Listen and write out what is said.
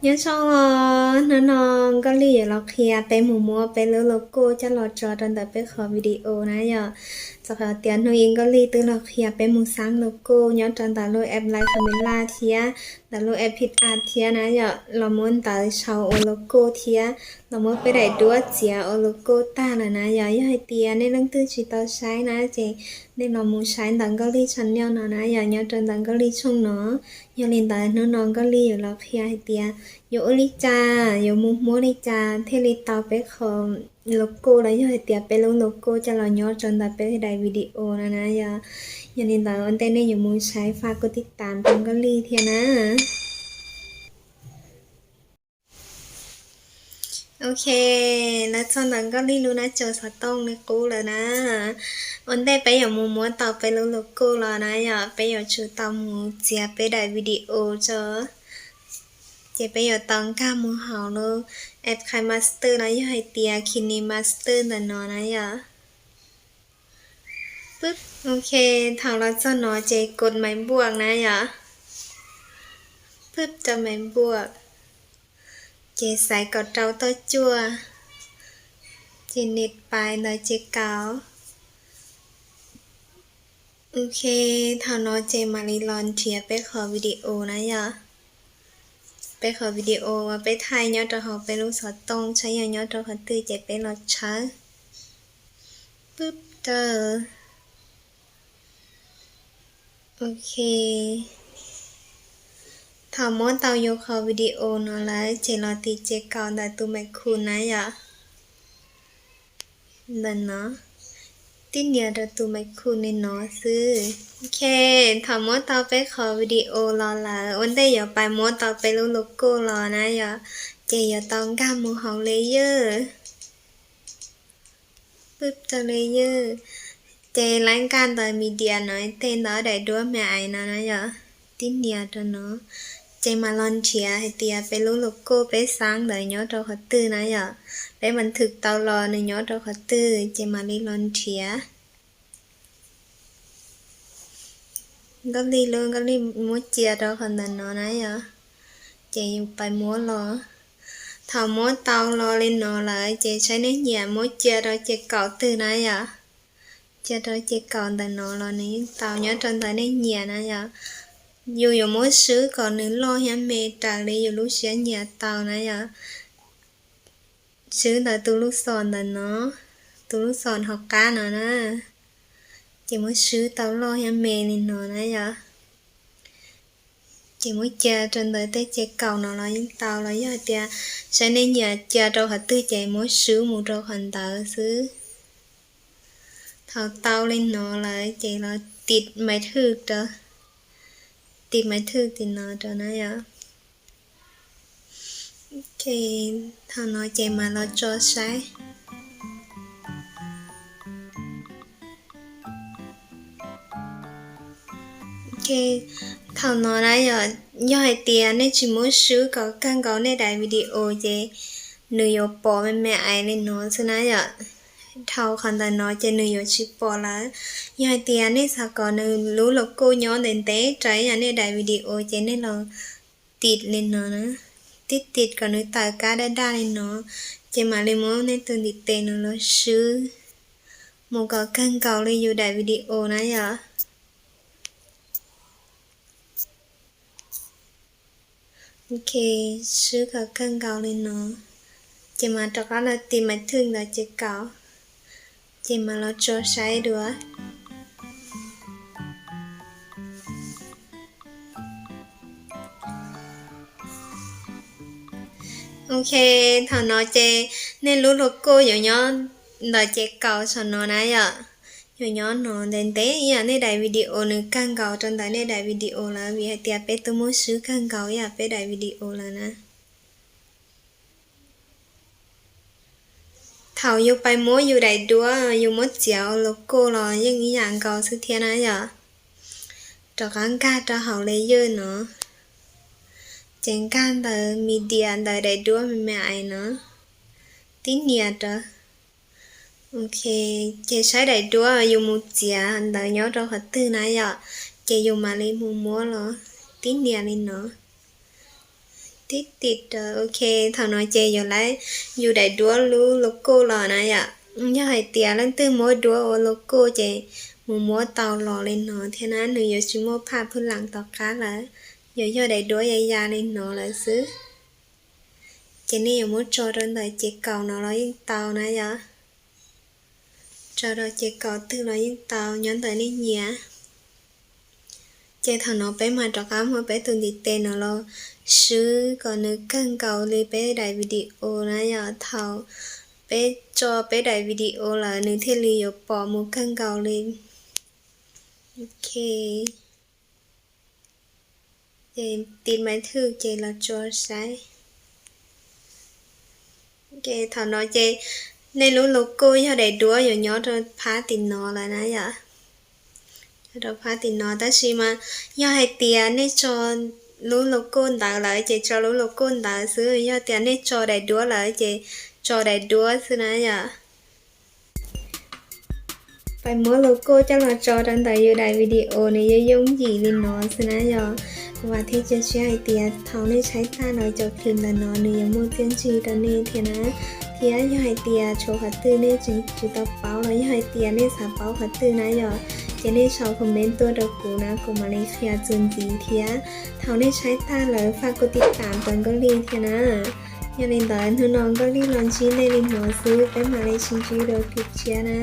Nyob zoo os, hnub no Nkauj Lij yuav los qhia peb mus muab peb lub logo coj los tso rau ntawm peb qhov video na yom. Txawm hais tias hnub ib Nkauj Lij twb los qhia peb mus xab logo nyob rau ntawm lub app Live Camera thiab ntawm lub app PicsArt thiab na yom, los muab ntawv sau ua logo thiab los muab peb daim duab txiav ua logo tag lawm na yom. Yog hais tias nej leej twg tsis tau saib na ces nej los mus saib ntawm Nkauj Lij channel no na yom, nyob rau ntawm Nkauj Lij tshooj no. Yog li ntawd hnub no Nkauj Lij yuav los qhia hais tias yuav ua li cas, yuav mus muab li cas thiaj li tau peb qhov logo los yog hais tias peb lub logo coj los nyob rau ntawm peb daim video no na yom. Yog li ntawd ua ntej nej yuav mus saib faj kuj tib tas rau Nkauj Lij thiab na. Ok, lawv txog ntawm Nkauj Lij lub nab cau xov tooj li qub lawm na. Ua ntej peb yuav mus muab tau peb lub logo los na yom, peb yuav tsum tau mus txiav peb daim video tso. Ces peb yuav tau nkag mus hauv lub app KineMaster los yog hais tias KineMaster ntawm no na yom. Ok, thaum los txog no ces kod maiv npuam na yom. Pwb rau maiv npuam, ces xaiv kom rau toj cuaj, ces nias pais ntawd ces kaus. Ok, thaum no ces mam li los nrhiav peb qhov video na yom. Peb qhov video uas peb thaij nyob rau hauv peb lub xov tooj tshawb yog nyob rau qhov twg ces peb los tshawb. Pwb rau. Ok, thaum muab tau yus qhov video no lawm ces los tim ces kaus ntawm tus maiv khu na yom. Ntawm no, tib nias rau tus maiv khu li no xwb. Ok, thaum muab tau peb qhov video los lawm ua ntej yuav pais muab tau peb lub logo los na yom, ces yuav tau nkag mus hauv layer. Pwb rau layer, ces lawv nkag ntawm media no tej ntawd daim duab me ais no na yom, tib nias rau no, ces mam los nrhiav hais tias peb lub logo peb xab ntawd nyob rau qhov twg na yom, peb mas thwm tau los nws nyob rau qhov twg ces mam li los nrhiav. Nkauj Lij lub, Nkauj Lij muab cia rau qhov ntawm no na yom, ces yus pais muab los. Thaum muab tau los li no lawm ces saib nej nyiam muab cia rau ces kaum twg na yom. Cia rau ces kaum ntawm no los nws yeej tau nyob rau ntawm nej nyiam na yom. Yus yuav muab swb kom nws loj thiab me raws li yus lub siab nyiam tau na yom. Swb ntawm tus lub xom ntawm no, tus lub xom hauv qab no na, ces muab swb tau loj thiab me li no na yom. Ces muab cia rau ntawm tej ces kaum no los yeej tau los yog hais tias saib nej nyiam cia rau qhov twg ces muab swb mus rau qhov ntawd xwb. Thaum tau li no lawm ces los tim maiv thwj rau, tim maiv thwj tim no rau na yom. Ok, thaum no ces mam los tso saib. Ok, thaum no na yom, yog hais tias nej tsis muab swb kom kawg nkaus nej daim video ces nws yuav pom me me ais li no xwb na yom. Dhau qhov ntawm no ces nws yuav tsis pom lawm. Yog hais tias nej xav kom nws lub logo nyob ntev ntev raws ib yam nej daim video ces nej los tim li no na, tib tim kom nws tawm kab daj daj li no, ces mam li muab nej tus ntiv tes no los swb mus kom kawg nkaus li yus daim video na yom. Ok, swb kom kawg nkaus li no, ces mam rov qab los tim maiv thwj ntawm ces kaum, ces mam los tso saib dua. Ok, thaum no ces nej lub logo yuav nyob ntawm ces kaum saum no na yom. Yuav nyob no ntev ntev ib yam nej daim video nws kawg nkaus rau ntawm nej daim video lawm vim hais tias peb twb muab swb kawg nkaus ib yam peb daim video lawm na. Thaum yus pais muab yus daim duab yus muab txiav ua logo los yeej ib yam nkaus xwb thiab na yom. Rov qab nkag rau hauv layer no, ces nkag ntawm media ntawm daim duab me me ais no, tib nias rau. Ok, ces saib daim duab yus mus txiav ntawd nyob rau qhov twg na yom, ces yus mam li mus muab los, tib nias li no. Tib tim, ok, thaum no ces yuav lawv yus daim duab lub logo los na yom. Yog hais tias leej twg muab duab ua logo ces mus muab tau los li no thiab na, nws yuav tsis muaj phaj phwj lam tom qab lawm, yuav yog daim duab ya ya li no lawm xwb. Ces nej yuav muab tso rau ntawm ces kaum no los yeej tau na yom. Tso rau ces kaum twg los yeej tau nyob ntawm nej nyiam. Ces thaum no peb mam rov qab muab peb tus ntiv tes no los swb kom nws kawg nkaus li peb daim video na yom. Thaum peb tso peb daim video lawm nws thiaj li yuav pom mus kawg nkaus li. Ok, ces tiv maiv thwj ces los tso saib. Ces thaum no ces nej lub logo yog daim duab yuav nyob rau phab tim no lawm na yom. Nyob rau phab tim no, tab sis mas yog hais tias nej tso lub logo ntawd lawm ces tso lub logo ntawd xwb, yog tias nej tso daim duab lawm ces tso daim duab xwb na yom. Pais muab logo coj los tso rau ntawm yus daim video nws yuav yooj yim li no xwb na yom. Kuv vam thiab cia siab hais tias thaum nej tshaib tag no cov clip ntawm no nws yuav muaj txiaj ntsig rau nej thiab na. Thiab yog hais tias tshuav qhov twg nej tseem tsis tau paub los yog hais tias nej xav paub qhov twg na yom, ces nej sau comment tuaj rau kuv na, kuv mam li qhia txuas ntxiv thiab. Thaum nej tshaib tag lawm faj kuv tiv tam rau Nkauj Lig thiab na. Yog li ntawd hnub no Nkauj Lig los ntsib nej li no xwb, peb mam li sib ntsib dua clip tshiab na.